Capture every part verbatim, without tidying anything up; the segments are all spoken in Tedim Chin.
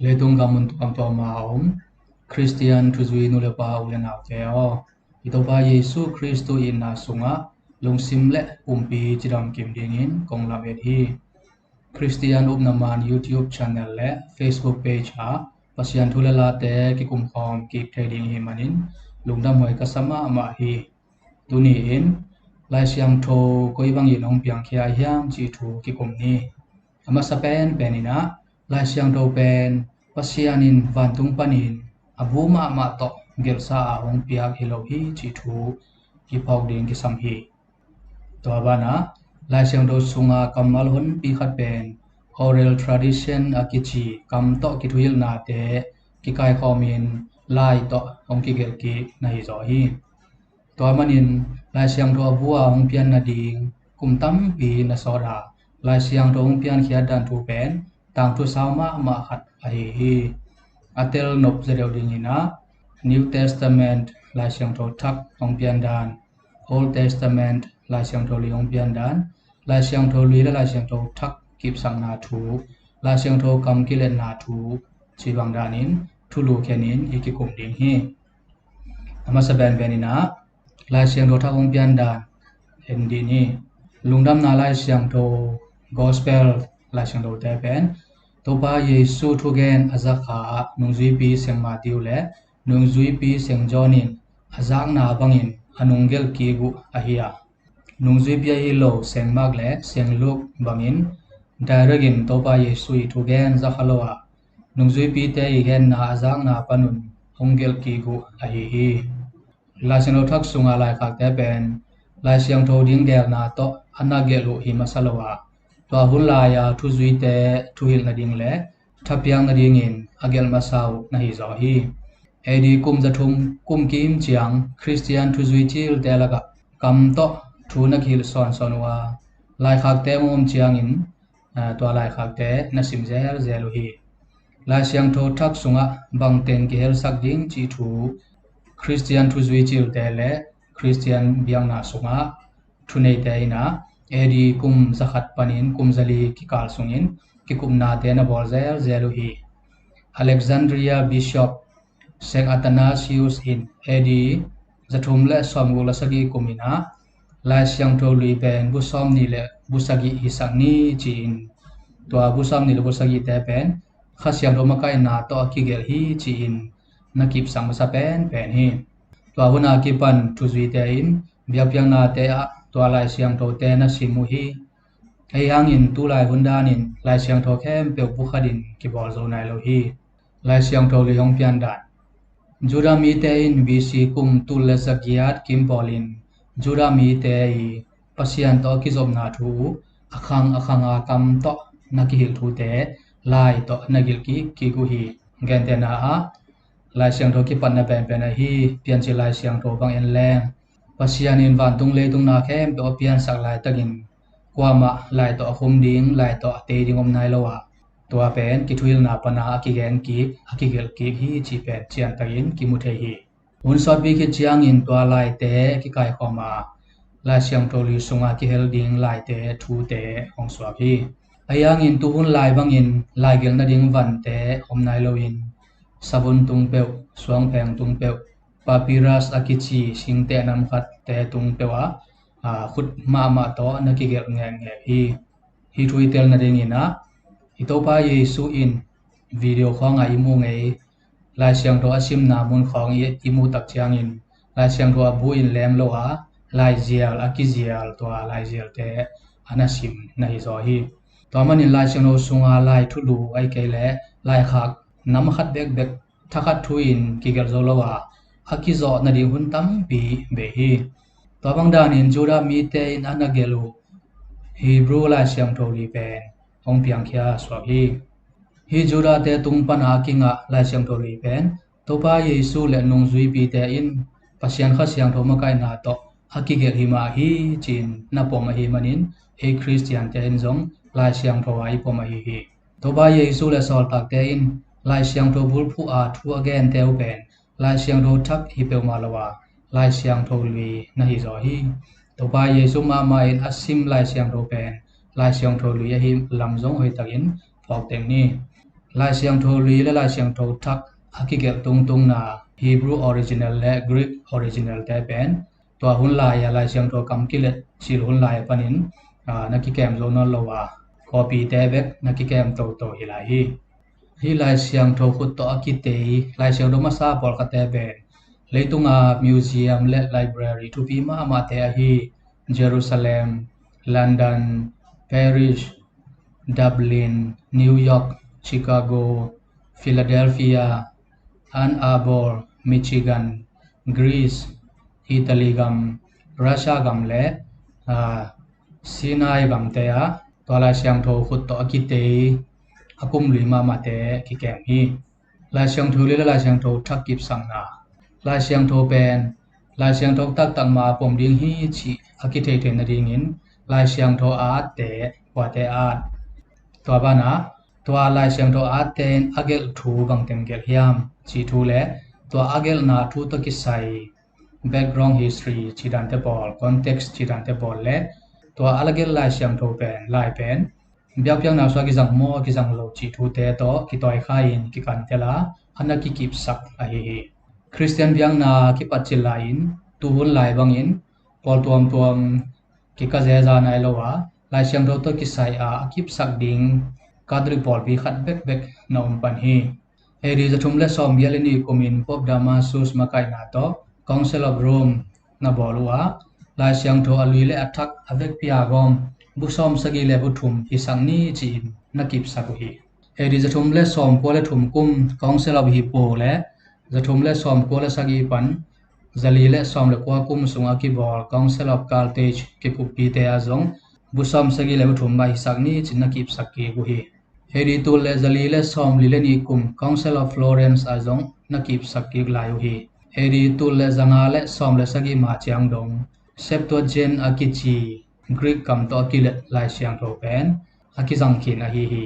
Leitung gam mun tuamtuam a om Khristian thuzui nu le pa u le naute aw, i Topa Jesu Khristu itna sungah lungsim le pumpi cidam kim dingin kong lam et hi. Khristian Upna Man YouTube channel le Facebook page ah Pasian thu le late kikumkhawm kik thei ding hi manin lungdam huai ka sa mahmah hi. Tuni-in Lai Siangtho koi bangin hong piangkhia hiam cih thu kikum ni. A masa penpen inah Lai Siangtho pen Pasian in vantung panin a bu mahmah tawh gelhsa a hong piak hi lo hi cih thu i phawk ding kisam hi. Tua banah Lai Siangtho sunga kammal honpi khat pen oral tradition a kici kam tawh kithuhilhnate kikaikhawmin lai tawh hong kigelh kik na hi zaw hi. Tua manin Lai Siangtho a bu a hong pian nading kum tampi na sawt a, Lai Siangtho hong piankhiat dan thu pen tangthu sau mahmah khat ahi hi. A tel nop zaw deuh dingin ah New Testament Lai Siangtho thak hong pian dan, Old Testament Lai Siangtho lui hong pian dan, Lai Siangtho lui le Lai Siangtho thak kipsakna thu, Lai Siangtho kam kiletna thu, cih bang danin thulu khenin i kikum ding hi. A masa penpen inah Lai Siangtho thak hong pian dan en dih ni. Lungdamna Lai Siangtho, Gospel Lai Siangthote pen Topa Jesu thugen a zakha ah nungzuipi Seng Matthew le nungzuipi Seng John in a zakna bangin a nunggelh kik uh ahi a, nungzuipi ahi lo Seng Mark le Seng Luke bangin direct in Topa Jesu i thugen zakha lo a, nungzuipite i genna a zakna panun hong gelh kik uh ahi hi. Lai Siangtho thak sunga laikhakte pen Lai Siangtho ding gelhna tawh a na gelh uh hi masa lo a, tua hun lai-a thuzuite thuhilh nading le thapiak nadingin a gelh masa uh na hi zaw hi. A D kum zathum kum kim ciang Khristian thuzui cilte lakah kam tawh thu na kihilh sawnsawn uh a, laikhakte hong om ciangin aa, tua laikhakte na sim zelzel uh hi. Lai Siangtho thak sungah bangteng kihelsak ding cih thu Khristian thuzui cilte le Khristian biakna sungah thuneite inah A D kum zakhat panin kum zali kikal sungin kikupnate na bawl zelzel uh hi. Alexandria Bishop Seng Athanasius in A D zathum le sawmguk le sagih kum inah Lai Siangtho lui pen bu sawmnih le bu sagih hisak ni ci-in, tua bu sawmnih le bu sagihte pen Kha Siangtho makaihna tawh a kigelh hi ci-in na kipsak masa penpen hi. Tua hun a kipan thuzuite in biakpiaknate ah tua Lai Siangthote na sim uh hi. Ahi hangin tulai hun danin Lai Siangtho khempeuh bu khatin kibawl zo nai lo hi. Lai Siangtho lui hong pian dan. Judah mite in B C kum tul le zagiat kim pawlin Judah mite i Pasian tawh kizopna thu uh a khang a khanga kam tawh na kihilh thute lai tawh na gelh kik kik uh hi. Gentehna ah Lai Siangtho kipatna penpen ahi Piancil Lai Siangtho bang en leng Pasian in vantung leitung na khempeuh a piansak laitakin kuamah lai tawh a khum ding, lai tawh a tei ding om nai lo a, tua pen kithuhilhna pana a kigen kik, a kigelh kik hi cih pen ciantakin kimu thei hi. Hun sawtpi khit ciangin tua laite kikaikhawm a, Lai Siangtho lui sunga kihel ding laite thute hong suak hi. Ahi hangin tuhun lai bangin laigelh nading vante om nai loin savun tung peuh, suangpheng tung peuh, papyrus a kici singteh nam khatte tung peuh a, aa, khut mahmah tawh na kigelh ngekngek hi. Hih thu i tel nadingin ah i Topa Jesu in video khawngah i muh ngei Lai Siangtho a simna mun khawng i, i muh tak ciangin Lai Siangtho a bu in lem lo a, laizial a kizial tua laizialte a na sim na hi zaw hi. Tua manin Lai Siangtho sunga lai thulu ahih kei leh laikhak nam khat bekbek thakhat thu in kigelh zo lo a, a kizawh nading hun tampi bei hi. Tua bang danin Judah mite in a na gelh uh Hebrew Lai Siangtho lui pen hong piangkhia suak hi. Hih Judah-te tung pana kingah Lai Siangtho lui pen Topa Jesu le nungzuipite in Pasian Kha Siangtho makaihna tawh a kigelh hi mah hi ci-in na pom ahih manin ei Khristiante in zong Lai Siangtho a i pom ahi hi. Topa Jesu le sawltakte in Lai Siangtho bulphuh a thu a gente uh pen Lai Siangtho thak hi peuhmah lo a, Lai Siangtho lui na hi zaw hi. Topa Jesu mahmah in a sim Lai Siangtho pen Lai Siangtho lui ahi lam zong hoihtakin phawk teng ni. Lai Siangtho Lui le Lai Siangtho Thak a kigelh tungtungna, Hebrew original le Greek original te pen tua hun lai-a Lai Siangtho kam kilet cil hun lai panin, aa, na kikem zo nawn lo a, copy te bek na kikem toto hi lai hi. Hih Lai Siangtho khut tawh a kitei Lai Siangtho masa pawlkhatte pen leitunga museum le library thupi mahmahte ahi Jerusalem, London, Paris, Dublin, New York, Chicago, Philadelphia, Ann Arbor, Michigan, Greece, Italy gam, Russia gam le, aa, Sinai gamte ah tua Lai Siangtho khut tawh a kitei a kum lui mahmahte kikem hi. Lai Siangtho Lui le Lai Siangtho Thak kipsakna. Lai Siangtho pen Lai Siangtho taktak ma pom ding hi cih a kitheithei nadingin Lai Siangtho a atte, kuate at? Tua banah tua Lai Siangtho atte in a gelh thu bangteng gelh hiam cih thu le tua a gelhna thu tawh kisai background history cih dante bawl, context cih dante bawl le tua a la gelh Lai Siangtho pen, lai pen biakpiakna sua kizang maw kizang lo cih thute tawh kitawi kha-in kikantel a, a na kikipsak ahi hi. Khristian biakna kipat cil lai-in tuhun lai bangin pawl tuamtuam kika zeza nai lo a, Lai Siangtho tawh kisai a a kipsak ding Catholic pawlpi khat bekbek na om pan hi. A D zathum le sawmgiat le nih kumin Pope Damasus makaihna tawh Council of Rome na bawl uh a, Lai Siangtho a lui le a thak a vekpi-a gawm bu sawmsagih le bu thum hisak ni ci-in na kipsak uh hi. A D zathum le sawmkua le thum kum Council of Hippo le zathum le sawmkua le sagih pan zali le sawm le kua kum sungah kibawl Council of Carthage kikuppite ah zong bu sawmsagih le bu thum mah hisak ni ci-in na kipsak kik uh hi. A D tul le zali le sawmli le nih kum Council of Florence ah zong na kipsak kik lai uh hi. A D tul le zanga le sawm le sagih ma ciang dong Septuagint a kici Greek kam tawh a kilet Lai Siangtho pen a kizang khin ahi hi.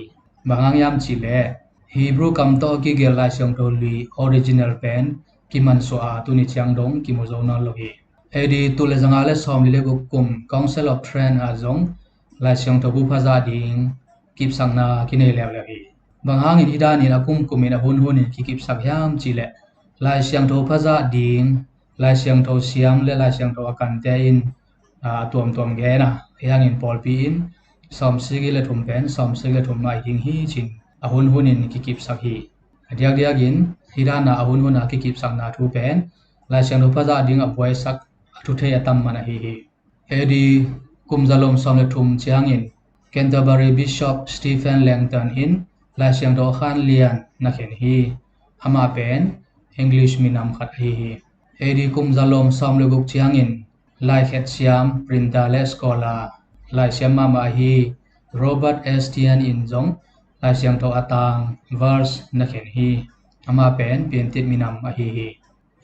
Bang hang hiam cih leh Hebrew kam tawh a kigelh Lai Siangtho Lui original pen kimansuah a tuni ciang dong kimu zo nawn lo hi. A D tul le zanga le sawmli le guk kum Council of Trent ah zong Lai Siangtho bu phazah ding kipsakna kinei leuleu hi. Bang hangin hih danin a kumkumin a hunhunin kikipsak hiam cih leh Lai Siangtho phazah ding, Lai Siangtho siam le Lai Siangtho a kante in, aa, a tuamtuam gen a, hih hangin pawlpi in sawmsagih le thum pen sawmsagih le thum mah hi ding hi ci-in a hunhunin kikipsak hi. A diakdiakin hih dana a hunhuna kikipsakna thu pen Lai Siangtho phazah ding a buaisak a thuthei a tam man ahi hi. A D kum zalom sawm le thum ciangin Canterbury Bishop Stephen Langton in Lai Siangtho a khan lian na khen hi. Amah pen English minam khat ahi hi. A D kum zalom sawm le guk ciangin laikhet siam, printer le scholar, laisiam mahmah ahi Robert Estienne in zong Lai Siangtho a tang, verse, na khen hi. Amah pen piantit minam ahi hi.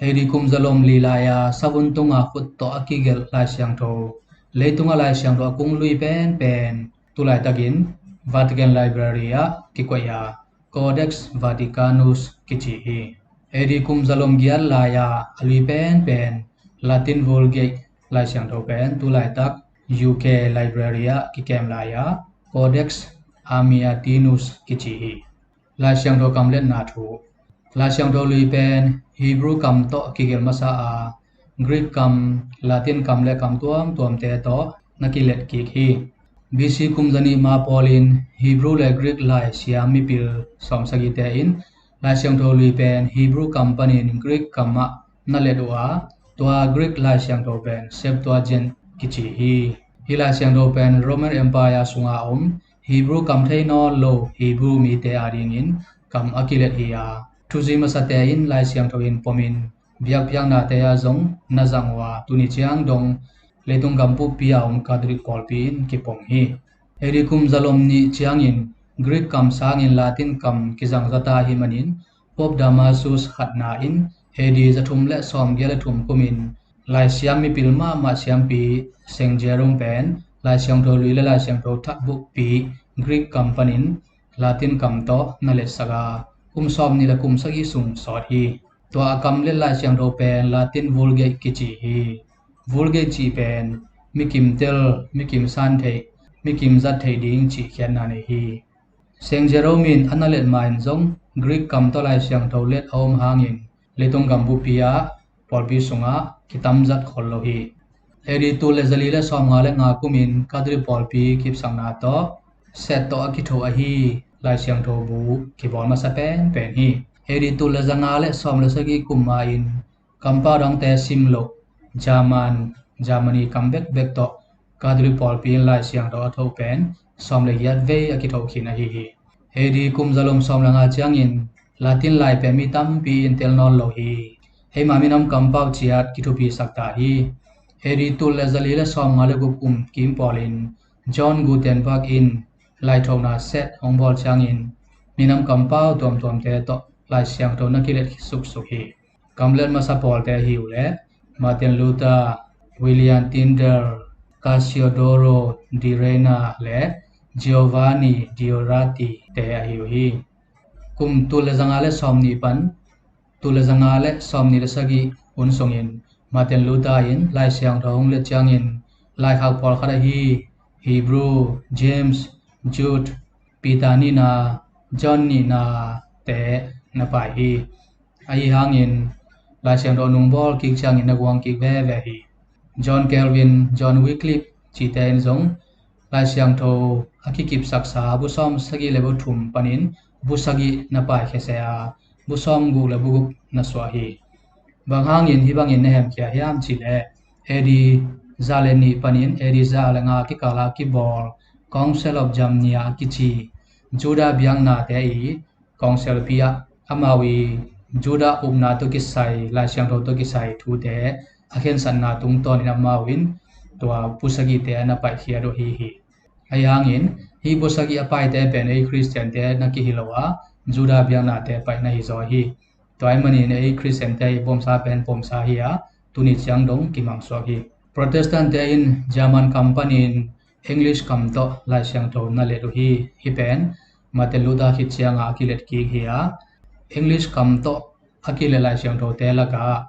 A D kum zalom li lai-a savun tunga khut tawh a kigelh Lai Siangtho, leitunga Lai Siangtho a kung lui penpen tulaitakin Vatican Library ah kikoih a, Codex Vaticanus kici hi. A D kum zalom giat lai-a a lui penpen Latin Vulgate Lai Siangtho pen tulaitak U K Library ah kikem lai-a, Codex Amiatinus kici hi. Lai Siangtho kamletna thu. Lai Siangtho lui pen Hebrew kam tawh kigelh masa a, Greek kam, Latin kam le kam tuamtuamte tawh na kilet kik hi. B C kum zanih ma pawlin Hebrew le Greek lai siam mipil sawmsagihte in Lai Siangtho lui pen Hebrew kam panin Greek kamah na let uh a, tua Greek Lai Siangtho pen Septuagint kici hi. Hih Lai Siangtho pen Roman Empire sunga om Hebrew kam thei nawn lo Hebrew mite adingin kam a kilet hi a, thuzui masate in Lai Siangtho in pomin biakpiaknate ah zong na zang uh a, tuni ciang dong leitung gam pumpi a om Catholic pawlpi in kipom hi. A D kum zalom nih ciangin Greek kam sangin Latin kam kizang zata ahih manin Pope Damasus khatna in A D zathum le sawmgiat le thum kumin laisiam mipil mahmah siampi Saint Jerome pen Lai Siangtho lui le Lai Siangtho thak bukpi Greek kam panin Latin kam tawh na letsak a, kum sawmnih le kum sagih sung sawt hi. Tua a kamlet Lai Siangtho pen Latin Vulgate kici hi. Vulgate cih pen mi kimtel, mi kimsan theih, mi kimzat theih ding cih khiatna nei hi. Saint Jerome in a na let ma in zong Greek kam tawh Lai Siangtho let a om hangin leitung gam bupi ah pawlpi sungah kitamzat khol lo hi. A D tul le zali le sawmnga le nga kumin Catholic pawlpi kipsakna tawh set tawh a kitho ahi Lai Siangtho bu kibawl masa penpen hi. A D tul le zanga le sawm le sagih kum ma in kampau dangte sim loh German, Germany kam bekbek tawh Catholic pawlpi in Lai Siangtho a tho pen sawm le giat vei a kitho khin ahi hi. A D kum zalom sawm le nga ciangin Latin lai pen mi tampi in tel nawn lo hi. Eima minam kampau ciat kithupisak ta hi. A D tul le zali le sawmnga le guk kum kim pawlin John Gutenberg in laithona set hong bawl ciangin minam kampau tuamtuamte tawh Lai Siangtho na kilet suksuk hi. Kamlet masa pawlte ahi uh le Martin Luther, William Tyndale, Casiodoro de Reina le Giovanni Diodati te ahi uh hi. Kum tul le zanga le sawmnih pan tul le zanga le sawmnih le sagih hun sungin Martin Luther in Lai Siangtho hong let ciangin laikhak pawlkhat ahi Hebrew, James, Jude, Peter nihna, John nihna te na pai hi. Ahi hangin Lai Siangtho nungbawl kik ciangin na guang kik veve hi. John Calvin, John Wycliffe cite in zong Lai Siangtho a kikipsaksa bu sawm sagih le bu thum panin bu sagih na paikhia se a bu sawm guk le bu guk na suah hi. Bang hangin hih bangin na hemkhia hiam cihleh A D za le nih panin A D za le nga kikala kibawl Council of Jamnia a kici Judah biaknate i council pi ah amau i Judah upna tawh kisai Lai Siangtho tawh kisai thute a khensatna tungtawnin amau in tua bu sagihte a na paikhiat uh hi hi. Ahi hangin hih bu sagih a paite pen ei Khristiante na kihi lo a Judah biaknate paina hi zaw hi. Tua ahih manin ei Khristiante i bomsa pen bomsa hi a tuni ciang dong kimangsuak hi. Protestant-te in German kam panin English kam tawh Lai Siangtho na let uh hi. Hih pen Martin Luther khit cianga a kilet kik hi a English kam tawh a kilet Lai Siangthote lakah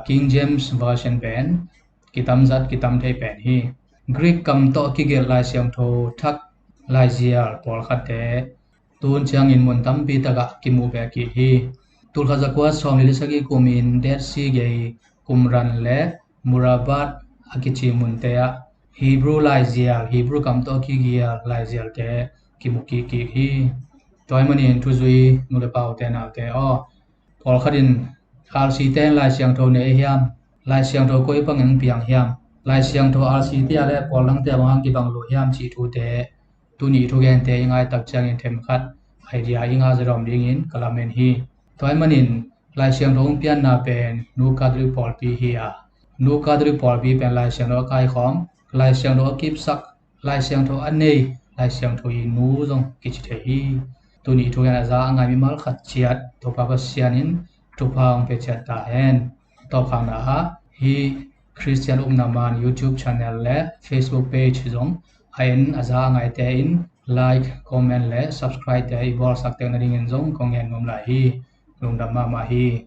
King James Version pen kitamzat kitam thei pen hi. Greek kam tawh a kigelh Lai Siangtho thak laizial pawlkhatte tun ciangin mun tampi takah kimuh beh kik hi. Tulkhat zakua sawmli le sagih kumin Dead Sea gei Qumran le Murabad a kici munte ah Hebrew laizial, Hebrew kam tawh a kigelh laizialte kimu kik kik hi. Tua ahih manin thuzui nu le paute naute aw, pawlkhat in R C te in Lai Siangtho nei hiam? Lai Siangtho koi pangin piang hiam? Lai Siangtho R C te a le pawl dangte bang hang kibang lo hiam cih thute tuni thugente i ngai tak ciangin themkhat idea i ngah zaw dawm dingin ka lamen hi. Tua ahih manin Lai Siangtho hong pianna pen Nu Catholic pawlpi hi a, Nu Catholic pawlpi pen Lai Siangtho a kaikhawm, Lai Siangtho a kipsak, Lai Siangtho a nei, Lai Siangtho i nu zong kici thei hi. Tuni thugen a za a ngai mimal khat ciat Topa Pasian in thupha hong pia ciat ta hen. Tawpkhakna ah hih Khristian Upna Man YouTube channel le Facebook page zong a en a za a ngaite in like, comment le subscribe te i bawlsak tek nadingin zong kong ngen nuam lai hi. Lungdam mahmah hi.